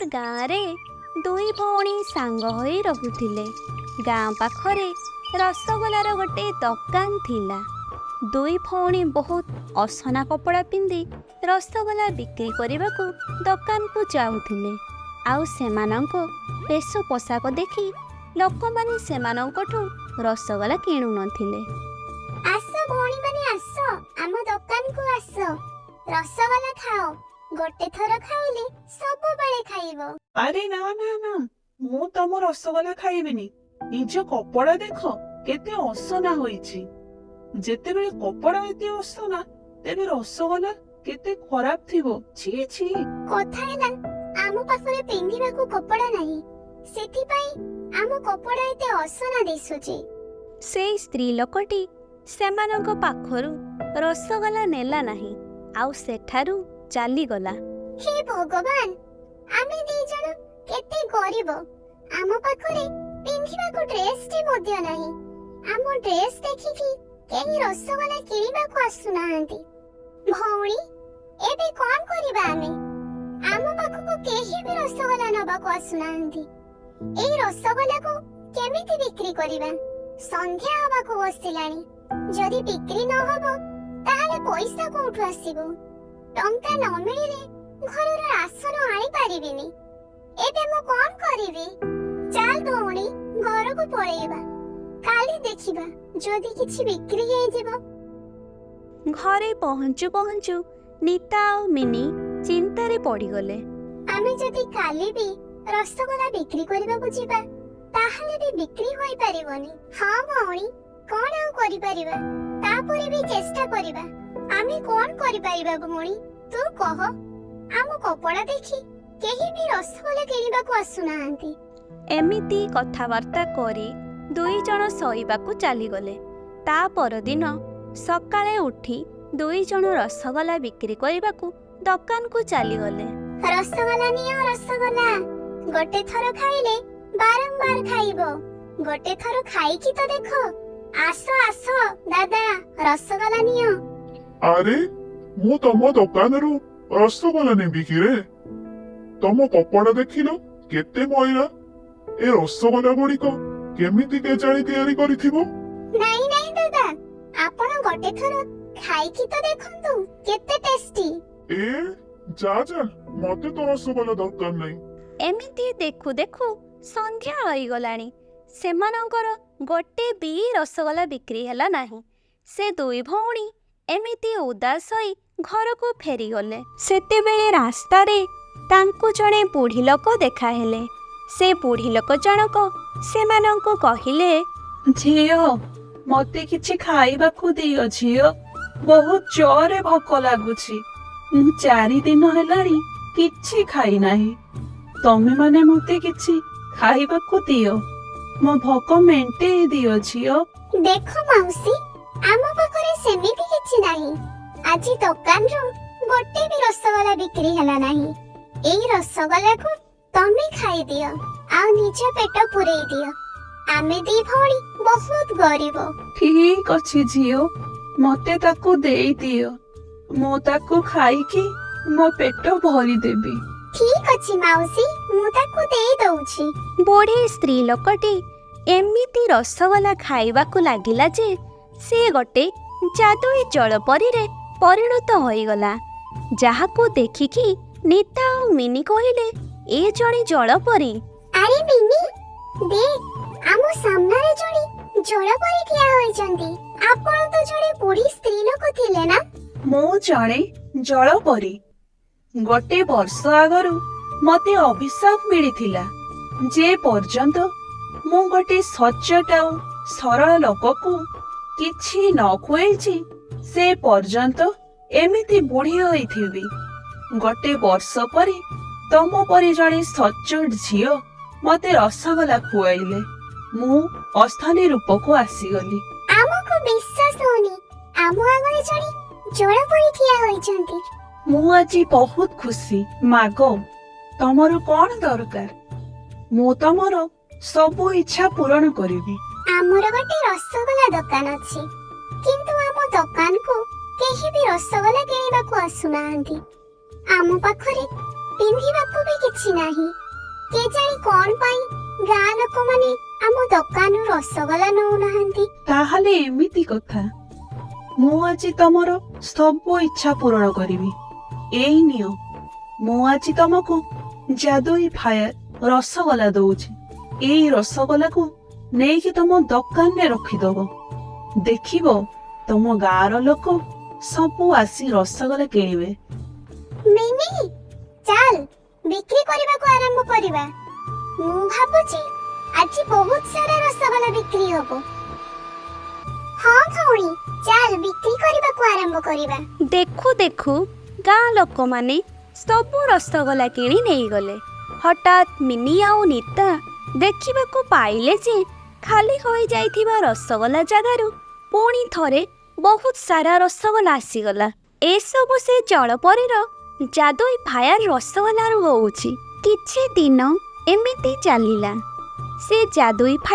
ଗୋପାଳପୁର ଗାଁରେ ଦୁଇ ଭଉଣୀ ସାଙ୍ଗ ହୋଇ ରହୁଥିଲେ। ଗାଁ ପାଖରେ ରସଗୋଲାର ଗୋଟେ ଦୋକାନ ଥିଲା। ଦୁଇ ଭଉଣୀ ବହୁତ ଅସନା କପଡ଼ା ପିନ୍ଧି ରସଗୋଲା ବିକ୍ରି କରିବାକୁ ଦୋକାନକୁ ଯାଉଥିଲେ। ଆଉ ସେମାନଙ୍କ ବେଶ ପୋଷାକ ଦେଖି ଲୋକମାନେ ସେମାନଙ୍କଠୁ ରସଗୋଲା କିଣୁନଥିଲେ। ଆସ ଭଉଣୀମାନେ, ଆସ, ଆମ ଦୋକାନକୁ ଆସ, ରସଗୋଲା ଖାଅ। ଗୋଟେ ଥର ଖାଇଲେ ସବୁବେଳେ ଖାଇବ। ଆରେ ନା ନା ନା, ମୁଁ ତମ ରସଗୋଲା ଖାଇବିନି। ନିଜ କପଡ଼ା ଦେଖ, କେତେ ଅସନା ହୋଇଛି। ଯେତେବେଳେ କପଡ଼ା ଏତେ ଅସନା, ତେବେ ରସଗୋଲା କେତେ ଖରାପ ଥିବ। ଛି ଛି। କଥା ହେଲା, ଆମ ପାଖରେ ପିନ୍ଧିବାକୁ କପଡ଼ା ନାହିଁ, ସେଥିପାଇଁ ଆମ କପଡ଼ା ଏତେ ଅସନା ଦିଶୁଛି। ସେଇ ସ୍ତ୍ରୀ ଲୋକଟି ସେମାନଙ୍କ ପାଖରୁ ରସଗୋଲା ନେଲା ନାହିଁ ଆଉ ସେଠାରୁ ଚାଲିଗଲା। ହେ ଭଗବାନ, ଆମେ ଦି ଜଣ କେତେ ଗରିବ। ଆମ ପାଖରେ ପିନ୍ଧିବାକୁ ଡ୍ରେସଟି ମଧ୍ୟ ନାହିଁ। ଆମ ଡ୍ରେସ ଦେଖିକି କେହି ରସଗୋଲା କିଣିବାକୁ ଆସୁନାହାନ୍ତି। ଭଉଣୀ, ଏବେ କଣ କରିବା ଆମେ? ଆମ ପାଖକୁ କେହି ବି ରସଗୋଲା ନବାକୁ ଆସୁନାହାନ୍ତି। ଏଇ ରସଗୋଲାକୁ କେମିତି ବିକ୍ରି କରିବା? ସନ୍ଧ୍ୟା ହବାକୁ ବସିଲାଣି। ଯଦି ବିକ୍ରି ନ ହବ, ତାହେଲେ ପଇସା କୋଉଠୁ ଆସିବ? ଟଙ୍କା ନ ମିଳିଲେ ଘରର ରାସନ ଆଣିପାରିବିନି। ଏବେ ମୁଁ କଣ କରିବି? ଚାଲ ଭଉଣୀ, ଘରକୁ ପଳେଇବା। କାଲି ଦେଖିବା, ଯଦି କିଛି ବିକ୍ରି ହେଇଯିବ। ଘରେ ପହଞ୍ଚୁ ପହଞ୍ଚୁ ନୀତା ଆଉ ମିନି ଚିନ୍ତାରେ ପଡ଼ିଗଲେ। ଆମେ ଯଦି କାଲି ବି ରସଗୋଲା ବିକ୍ରି କରିବାକୁ ଯିବା, ତାହେଲେ ବି ବିକ୍ରି ହୋଇପାରିବନି। ହଁ ଭଉଣୀ, କଣ ଆଉ କରିପାରିବା? ତାପରେ ବି ଚେଷ୍ଟା କରିବା। ଆମେ କଣ କରିପାରିବା ଭଉଣୀ, ତୁ କହ। ଆମ କପଡ଼ା ଦେଖି କେହି ବି ରସଗୋଲା କିଣିବାକୁ ଆସୁନାହାନ୍ତି। ଏମିତି କଥାବାର୍ତ୍ତା କରି ଦୁଇ ଜଣ ଶୋଇବାକୁ ଚାଲିଗଲେ। ତା ପରଦିନ ସକାଳେ ଉଠି ଦୁଇ ଜଣ ରସଗୋଲା ବିକ୍ରି କରିବାକୁ ଦୋକାନକୁ ଚାଲିଗଲେ। ରସଗୋଲା ନିଅ, ରସଗୋଲା। ଗୋଟେ ଥର ଖାଇଲେ ବାରମ୍ବାର ଖାଇବ। ଗୋଟେ ଥର ଖାଇକି ତ ଦେଖ। ଆସ ଆସ ଦାଦା, ରସଗୋଲା ନିଅ। ଆରେ, ମୁଁ ତମ ଦୋକାନରୁ ରସଗୋଲା ନେବି କିରେ? ତମ କପଡ଼ା ଦେଖିଲ, କେତେ ମଇଳା। ଏ ରସଗୋଲା ଗୁଡିକ କେମିତି କେଜାଣି ତିଆରି କରିଥିବ? ନାଇଁ ନାଇଁ ଦାଦା, ଆପଣ ଗୋଟେ ଥର ଖାଇକି ତ ଦେଖନ୍ତୁ, କେତେ ଟେଷ୍ଟି। ଏ ଯା ଯା, ମତେ ତ ରସଗୋଲା ଦରକାର ନାହିଁ। ଏମିତି ଦେଖୁ ଦେଖୁ ସନ୍ଧ୍ୟା ହୋଇଗଲାଣି। ସେମାନଙ୍କର ଗୋଟେ ବି ରସଗୋଲା ବିକ୍ରି ହେଲା ନାହିଁ। ସେ ଦୁଇ ଭଉଣୀ ଏମିତି ଉଦାସ ହୋଇ ଘରକୁ ଫେରିଗଲେ। ସେତେବେଳେ ରାସ୍ତାରେ ତାଙ୍କୁ ଜଣେ ବୁଢ଼ୀ ଲୋକ ଦେଖାହେଲେ। ସେ ବୁଢ଼ୀ ଲୋକ ଜଣକ ସେମାନଙ୍କୁ କହିଲେ, ଝିଅ, ମତେ କିଛି ଖାଇବାକୁ ଦିଅ ଝିଅ। ବହୁତ ଜୋରରେ ଭୋକ ଲାଗୁଛି। ମୁଁ 4 ଦିନ ହେଲାଣି କିଛି ଖାଇନାହିଁ। ତମେ ମାନେ ମତେ କିଛି ଖାଇବାକୁ ଦିଅ, ମୋ ଭୋକ ମେଣ୍ଟେଇ ଦିଅ ଝିଅ। ଦେଖ ମାଉସୀ, ଆମ ପାଖରେ ସେମିତି କିଛି ନାହିଁ। ଆଜି ଦୋକାନରୁ ଗୋଟେ ବି ରସଗୋଲା ବିକ୍ରି ହେଲା ନାହିଁ। ଏଇ ରସଗୋଲାକୁ ତମେ ଖାଇଦିଅ ଆଉ ନିଜ ପେଟ ପୂରେଇ ଦିଅ। ଆମେ ଦି ଭଉଣୀ ବହୁତ ଗରିବ। ଠିକ ଅଛି ଝିଅ, ମତେ ତାକୁ ଦେଇଦିଅ। ମୁଁ ତାକୁ ଖାଇକି ମୋ ପେଟ ଭରିଦେବି। ଠିକ ଅଛି ମାଉସୀ, ମୁଁ ତାକୁ ଦେଇ ଦଉଛି। ବୁଢ଼ୀ ସ୍ତ୍ରୀ ଲୋକଟି ଏମିତି ରସଗୋଲା ଖାଇବାକୁ ଲାଗିଲା ଯେ ସେ ଗୋଟେ ଯାଦୁଇ ଜଳପରୀରେ ପରିଣତ ହୋଇଗଲା, ଯାହାକୁ ଦେଖିକି ନୀତା ଆଉ ମିନି କହିଲେ, ଏ ଜଣେ ଜଳପରୀ। ଆରେ ମିନି, ଦେଖ, ଆମ ସାମ୍ନାରେ ଜଣେ ଜଳପରୀ ଠିଆ ହୋଇଛନ୍ତି। ଆପଣ ତ ଜଣେ ବୁଢ଼ୀ ସ୍ତ୍ରୀ ଲୋକ ଥିଲେ ନା? ମୁଁ ଜଣେ ଜଳପରୀ। ଗୋଟେ ବର୍ଷ ଆଗରୁ ମତେ ଅଭିଶାପ ମିଳିଥିଲା, ଯେ ପର୍ଯ୍ୟନ୍ତ ମୁଁ ଗୋଟେ ସଚ୍ଚୋଟ ଆଉ ସରଳ ଲୋକକୁ କିଛି ନ ଖୁଆଇଛି, ସେ ପର୍ଯ୍ୟନ୍ତ ଏମିତି ବୁଢ଼ୀ ହୋଇଥିବି। ଗୋଟେ ବର୍ଷ ପରେ ତମ ପରି ଜଣେ ସଚ୍ଚୋଟ ଝିଅ ମତେ ରସଗୋଲା ଖୁଆଇଲେ, ମୁଁ ଅସଲି ରୂପକୁ ଆସିଗଲି। ଆମକୁ ବିଶ୍ୱାସ ହଉନି, ଆମ ଆଗରେ ଜଣେ ଜଳପରୀ ଠିଆ ହୋଇଛନ୍ତି। ମୁଁ ଆଜି ବହୁତ ଖୁସି। ମାଗ, ତମର କଣ ଦରକାର? ମୁଁ ତମର ସବୁ ଇଚ୍ଛା ପୂରଣ କରିବି। ଆମର ଗୋଟେ ରସଗୋଲା ଦୋକାନ ଅଛି, କିନ୍ତୁ ଆମ ଦୋକାନକୁ କେହି ବି ରସଗୋଲା କିଣିବାକୁ ଆସୁନାହାନ୍ତି। ଆମ ପାଖରେ ପିନ୍ଧିବାକୁ ବି କିଛି ନାହିଁ। କେଜାଣି କଣ ପାଇଁ ଗାଁ ଲୋକମାନେ ଆମ ଦୋକାନରୁ ରସଗୋଲା ନଉନାହାନ୍ତି। ତାହେଲେ ଏମିତି କଥା। ମୁଁ ଆଜି ତମର ସବୁ ଇଚ୍ଛା ପୂରଣ କରିବି। ଏଇ ନିଅ, ମୁଁ ଆଜି ତମକୁ ଯାଦୁଇ ଫାୟାର ରସଗୋଲା ଦଉଛି। ଏଇ ରସଗୋଲାକୁ ନେଇକି ତମ ଦୋକାନରେ ରଖିଦବ। ଦେଖିବ, ତମ ଗାଁର ଲୋକ ସବୁ ଆସି ରସଗୋଲା କିଣିବେ। ମିନି, ଚାଲ ବିକ୍ରି କରିବାକୁ ଆରମ୍ଭ କରିବା। ମୁଁ ଭାବୁଛି ଆଜି ବହୁତ ସାରା ରସଗୋଲା ବିକ୍ରି ହବ। ହଁ ଭଉଣୀ, ଚାଲ ବିକ୍ରି କରିବାକୁ ଆରମ୍ଭ କରିବା। ଦେଖୁ ଦେଖୁ ଗାଁ ଲୋକମାନେ ସବୁ ରସଗୋଲା କିଣି ନେଇଗଲେ। ହଠାତ୍ ମିନି ଆଉ ନିତା ଦେଖିବାକୁ ପାଇଲେ ଯେ ଖାଲି ହୋଇଯାଇଥିବା ରସଗୋଲା ଜାଗାରୁ ପୁଣି ଥରେ ବହୁତ ସାରା ରସଗୋଲା ଆସିଗଲା। ଏସବୁ ସେ ଜଳପରୀର ଯାଦୁଇ ଫାୟାର ରସଗୋଲାରୁ ହେଉଛି। କିଛି ଦିନ ଏମିତି ଚାଲିଲା। ସେ ଯାଦୁଇ ଫାୟାର